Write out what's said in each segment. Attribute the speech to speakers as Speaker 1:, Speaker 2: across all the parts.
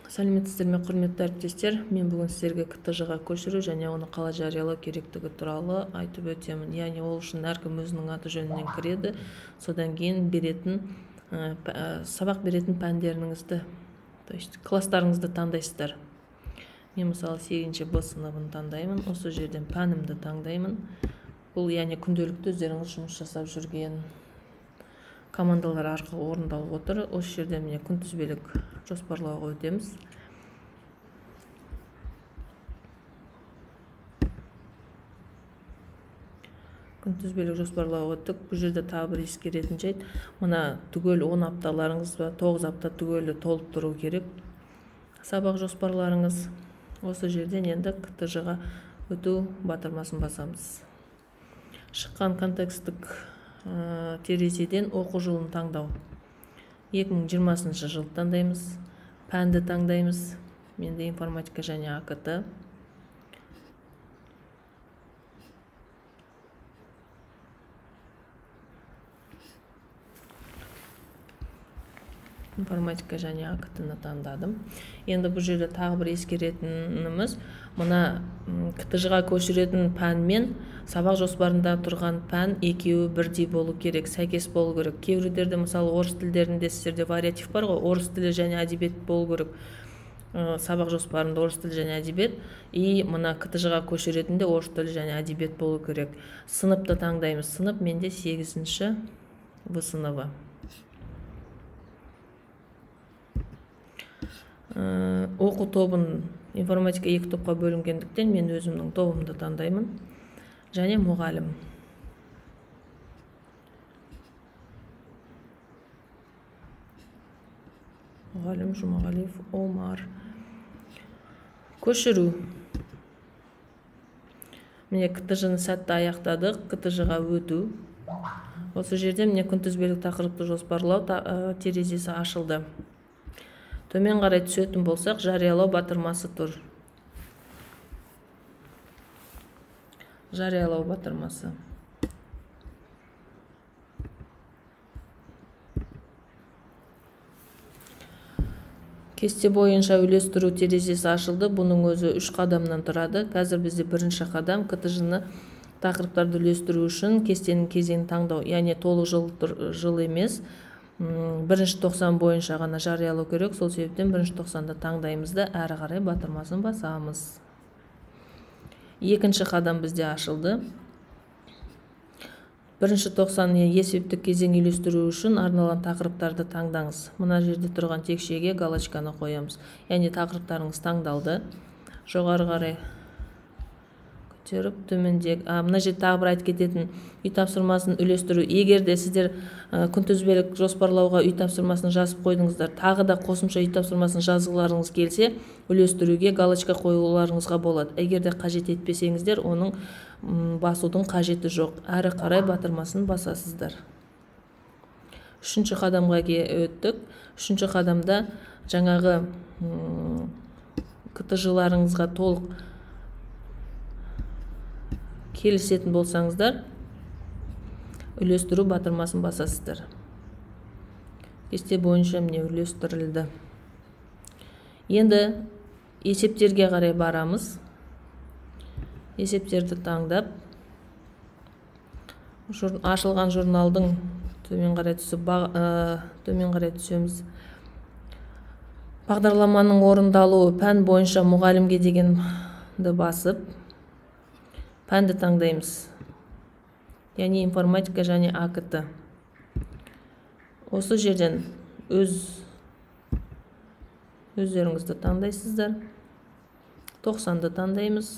Speaker 1: Сәлеметсіздер ме, құрметті әріптестер? Мен бүгін сіздерге КТЖ-ға көшіру және оны қалай жариялау керектігі туралы айтып өтемін. Яғни ол үшін әркім өзінің аты жөнінен кіреді, содан кейін беретін сабақ беретін пәндеріңізді, то есть класстарыңызды таңдайсыздар. Мен мысалы 8 Б сыныбын таңдаймын, осы жерден пәнімді таңдаймын. Бұл яғни күнделікті өздеріңіз жұмыс жасап жүрген командалар арқылы орындалып отыр. Осы жерден міне күнтізбелік жоспарлауға өтеміз. Күнтізбелік жоспарлауға өттік. Бұл жерде тағы бір ескеретін жайт, мына түгел 10 апталарыңыз ба, 9 апта түгелі толып тұру керек сабақ жоспарларыңыз. Осы жерден енді КТЖ-ға өту батырмасын басамыз. Шыққан контексттік терезеден оқу жылын таңдау. 2020 жылды таңдаймыз, пәнді таңдаймыз. Менде информатика және АКТ. Информатика және АКТ-ны таңдадым. Енді бұл жерде тағы бір ескеретініміз, мына КТЖ-ға көшіретін пән мен сабақ жоспарында тұрған пән екеуі бірдей болу керек, сәйкес болу керек. Кейбіреулерде мысалы орыс тілдерінде сіздерде вариатив бар ғой, орыс тілі және әдебиет болу керек. Сабақ жоспарында орыс тілі және әдебиет, и мына КТЖ-ға көшіретінде орыс тілі және әдебиет болу керек. Сыныпты таңдаймыз. Сынып менде 8 В сыныбы. Оқу тобын информатика екі топқа бөлінгендіктен мен өзімнің тобымды таңдаймын. Және мұғалім. Мұғалім Жұмағалиев Омар. Көшіру. Міне КТЖ-ны сәтті аяқтадық, КТЖ-ға өту. Осы жерде міне күнтізбелік тақырыпты жоспарлау терезесі ашылды. Төмен қарай түсетін болсақ, жариялау батырмасы тұр. Жариялау батырмасы. Кесте бойынша үйлестіру терезесі ашылды. Бұның өзі 3 қадамнан тұрады. Қазір бізде бірінші қадам КТЖ-ны тақырыптарды үйлестіру үшін кестенің кезеңін таңдау. Яғни толық жыл емес, бірінші 90 бойынша ғана жариялау керек. Сол себептен бірінші 90-ды таңдаймыз да әрі қарай батырмасын басамыз. Екінші қадам бізде ашылды. Бірінші 90 есептік кезең үйлестіру үшін арналған тақырыптарды таңдаңыз. Мына жерде тұрған текшеге галочканы қоямыз. Яғни тақырыптарыңыз таңдалды. Жоғары қарай көтеріп төмендегі, мына жерде тағы бір айтып кететін үй тапсырмасын үйлестіру. Егер де сіздер күнтізбелік жоспарлауға үй тапсырмасын жазып қойдыңыздар, тағы да қосымша үй тапсырмасын жазғыларыңыз келсе, үйлестіруге галочка қоюларыңызға болады. Егер де қажет етпесеңіздер, оның басудың қажеті жоқ. Әрі қарай батырмасын басасыздар. Үшінші қадамға өттік. Үшінші қадамда жаңағы КТЖ-ларыңызға толық келісетін болсаңыздар, үйлестіру батырмасын басасыздар. Кесте бойынша міне үйлестірілді. Енді есептерге қарай барамыз. Есептерді таңдап, ашылған журналдың төмен қарай түсіп, төмен қарай түсеміз. Бағдарламаның орындалуы пән бойынша мұғалімге дегенді басып, пәнді таңдаймыз. Яғни информатика және АКТ. Осы жерден өздеріңізді таңдайсыздар. 90-ды таңдаймыз.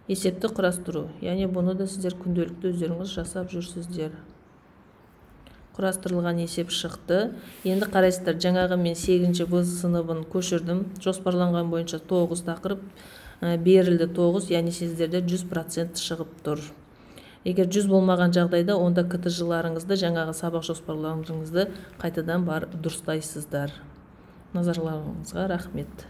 Speaker 1: Есепті құрастыру. Яғни бұны да сіздер күнделікті өздеріңіз жасап жүрсіздер. Құрастырылған есеп шықты. Енді қарайсыздар, жаңағы мен 8 В сыныбын көшірдім. Жоспарланған бойынша 9 тақырып берілді, 9, яғни сіздерде 100% шығып тұр. Егер 100 болмаған жағдайда, онда КТЖ-ларыңызды, жаңағы сабақ жоспарларыңызды қайтадан бар дұрыстайсыздар. Назарларыңызға рахмет.